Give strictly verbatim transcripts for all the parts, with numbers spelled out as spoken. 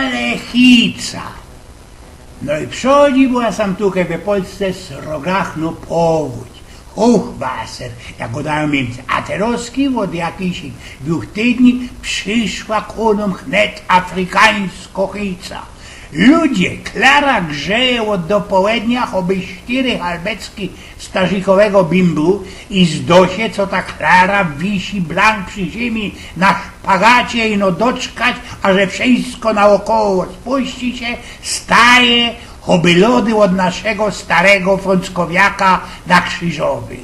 Ale chica. No i przodzi była sam tukej we Polsce srogachno powōdź. Hochwasser, jak gŏdajōm Niymcy. A terŏzki ôd jakichś dwōch tydni prziszła kō nōm chnet afrykańsko chica. Ludzie, Klara grzeje ôd dopołednia, choby sztyry halbecki starzikowego bimbru i zdŏ sie, co ta Klara wisi blank przi ziymi na szpagacie i no doczkać, aże wszysko naôkoło spuści sie, staje, choby lody ôd naszego starego frōnckowiaka na Krziżowy.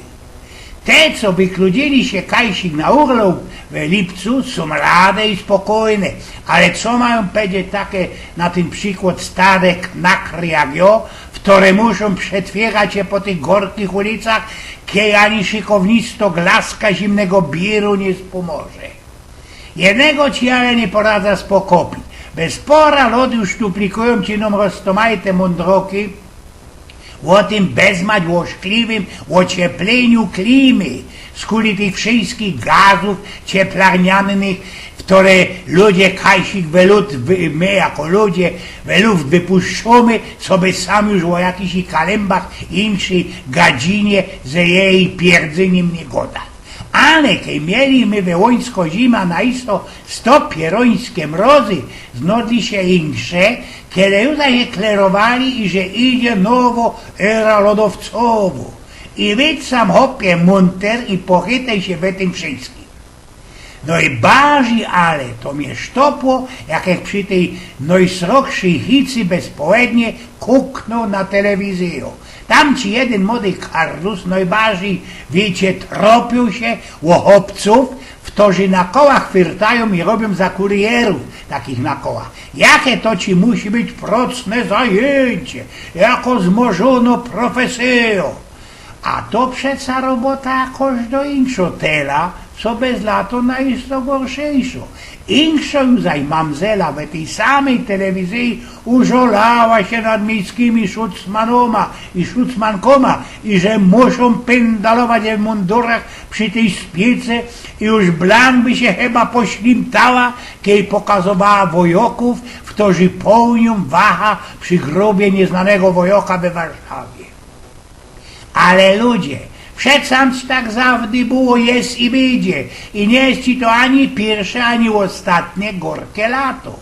Te, co wykludzili sie kajsik na urlop we lipcu, sōm rade i spokojne, ale co majōm powiedzieć take na tyn przikłŏd stadek nakry jak jŏ, wtore muszōm przetwierać sie po tych gorkich ulicach, kej ani szykownisto glaska zimnego bieru niy spōmoże. Jednego ci ale niy poradza spokopić. Bez pora lody już tuplikujōm ci nōm roztōmajte mōndroki ô tym bezmać ôszkliwym ôcieplyniu klimy, skuli tych wszyskich gazōw cieplarniannych, wtore ludzie kajsik we lud, wy-, my jako ludzie we luft wypuszczōmy, coby sam już ô jakichś kalembach i inszej gadzinie ze jeji pierdzynim niy gŏdać. Ale kej mieli my we łońsko zima na isto sto pierōńske mrozy, znodli sie insze, kej już sie klerowali, iże idzie nowŏ era lodowcowŏ. I wydź sam, chopie, munter i pochytej sie we tym wszyskim. No i bardzij, ale to mie sztopło, jak żech przi tyj nojsrogszyj chicy bez połednie kuknōł na telewizyjõ. Tam ci jedyn młody kardus nojbardzij, wiycie, tropiōł sie ô chopcōw, wtorzy na kołach fyrtajōm i robiōm za kurierōw takich na kołach. Jake to ci musi być procne zajyńcie, jako zmożōno profesyjŏ. A to przeca robota jakoś do inkszego tela, co bez lato na jeszcze gorszyjszego. Inkszŏ zaś mamzela we tyj samyj telewizyji użolała sie nad miejskimi szucmanōma i szucmankōma, i że muszōm pyndalować w mundurach przi tyj spiece, i już blank by sie chyba poślimtała, kej pokazowała wojokōw, wtorzy połniōm wacha przi grobie niyznanego wojoka we Warszawie. Ale ludzie, przecam tak zawdy było, je i bydzie. I niy je ci to ani piyrsze, ani ôstatnie gorke lato.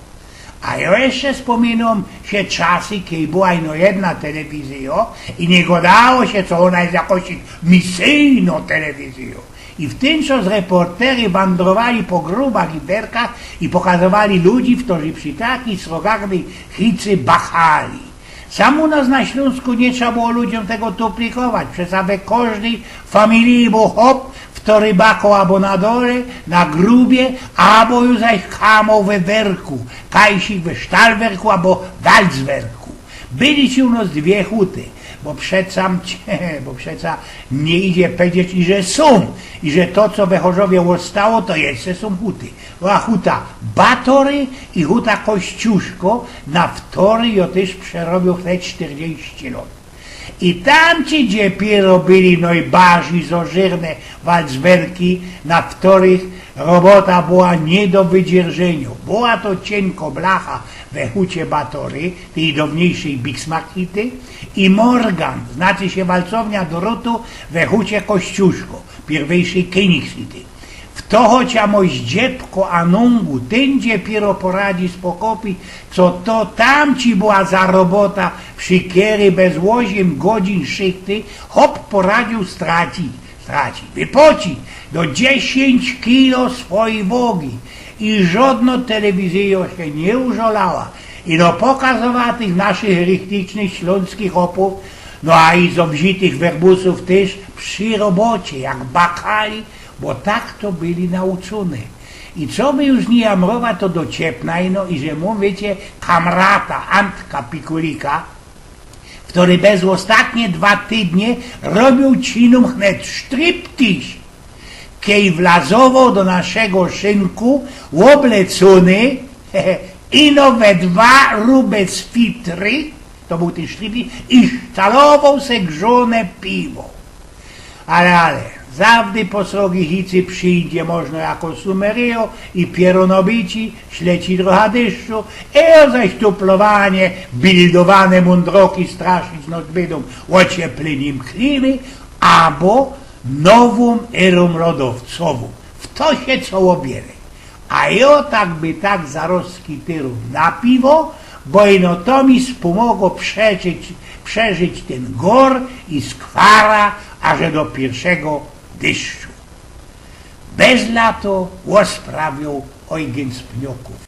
A jŏ jeszcze spōminōm sie czasy, kej była ino jedna telewizyjŏ i niy gŏdało sie, co ôna je jakoś misyjnŏ telewizyjŏ. I w tyn czas reportery wandrowali po grubach i werkach i pokazowali ludzi, wtorzy przi takij srogachnyj chicy bachali. Sam u nas na Ślōnsku niy trza było ludziōm tego tuplikować, przeca we kożdyj familiji bōł chop, wtory bakoł abo na dole, na grubie, abo już zaś kamoł we werku, kajsik we sztalwerku abo walcwerku. Byli ci u nos dwie huty, bo przeca, bo przeca niy idzie powiedzieć, iże sōm, i że to, co we Chorzowie ôstało, to jeszcze sōm huty. Była huta Batory i huta Kościuszko, na wtoryj jŏ tyż przerobiōł te sztyrdzieści lŏt. I tam ci dziepiero byli nojbardzij zożyrne walcwerki, na wtorych robota była niy do wydzierżyniŏ. Była to ciynko blacha we hucie Batory, tyj downiejszyj Bismarckhuty, i morgan, znaczy sie walcownia drutu we hucie Kościuszko, piyrwyjszyj Kynigshütte. Wto choć amo zdziebko, a nōngu, tyn dziepiero poradzi spokopić, co to tam ci była za robota, przi kerej bez ôziym godzin szychty chop poradziōł stracić, stracić, wypocić do dziesiyńć kilo swojij wogi. I żŏdnŏ telewizyjŏ sie niy użolała. Ino pokazowała tych naszych richticznych ślōnskich chopōw, no a i z ôbżitych werbusōw tyż przi robocie, jak bakali, bo tak to byli nauczōny. I co by już niy jamrować, to do ciepna ino, i że mōm, wiycie, kamrata, Antka Pikulika, wtory bez ôstatnie dwa tydnie robiōł ci nōm chnet striptiz, kej wlazowoł do naszego szynku ôblecōny ino we dwa rube switry, to bōł tyn striptiz, i sztalowoł se grzōne piwo. Ale, ale, Zawdy po srogi hicy przijdzie możno jako sumeryjo i pierōno biciy, śleci trocha dyszczu, i o zaś tuplowanie, bildowane mōndroki straszyć nos bydōm ôcieplyniym klimy abo nowōm erōm lodowcowōm. W to sie co ôbiere. A jo tak by tak zarozki tyrōm na piwo, bo ino to mi spōmogo przeżyć, przeżyć tyn gor i skwara, aże do piyrszego dyszczu. Bez lato ôsprawioł Ojgyn z Pniokōw.